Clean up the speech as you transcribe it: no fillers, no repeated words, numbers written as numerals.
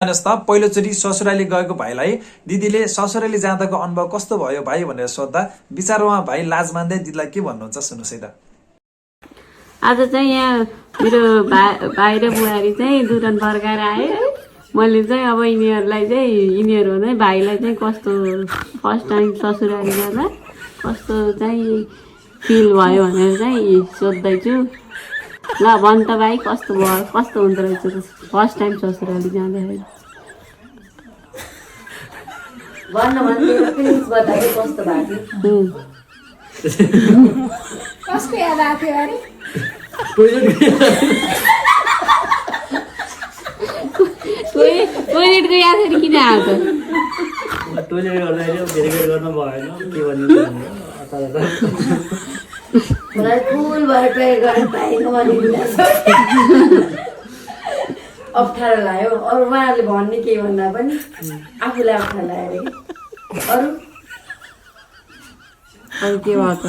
भन्नुहोस् त पहिलोचोटि ससुराली गएको भाइलाई दिदीले ससुराली जाँदाको अनुभव कस्तो भयो भाइ भनेर सोद्धा विचारमा भाइ लाज मान्दै दिदीलाई के भन्नुहुन्छ सुन्नुहोस् है त। आज चाहिँ यहाँ मेरो भाइ र बुहारी चाहिँ दुधन फर्काएर आए। मैले चाहिँ अब यिनीहरूलाई चाहिँ यिनीहरू चाहिँ भाइलाई चाहिँ कस्तो फर्स्ट टाइम ससुराली जाँदा कस्तो चाहिँ फिल भयो भनेर चाहिँ सोध्दैछु। ल भन् त भाइ कस्तो भयो, कस्तो हुँदो रहेछ फर्स्ट टाइम ससुराली जाँदाखेरि? भन्न भन्दै फिलिङ्स बताए कस्तो भएको? कसको याद आएको अरे? टोइलेटको यादहरू किन आएको? टोइलेट गर्दाखेरि भेरिफाई गर्नु भएन के भन्नु फुल भएर टोइलेट गर्न पाएको अप्ठ्यारो लाग्यो। अरू उहाँहरूले भन्ने के भन्दा पनि आफूलाई अप्ठ्यारो लाग्यो अरे। अनि के भयो त?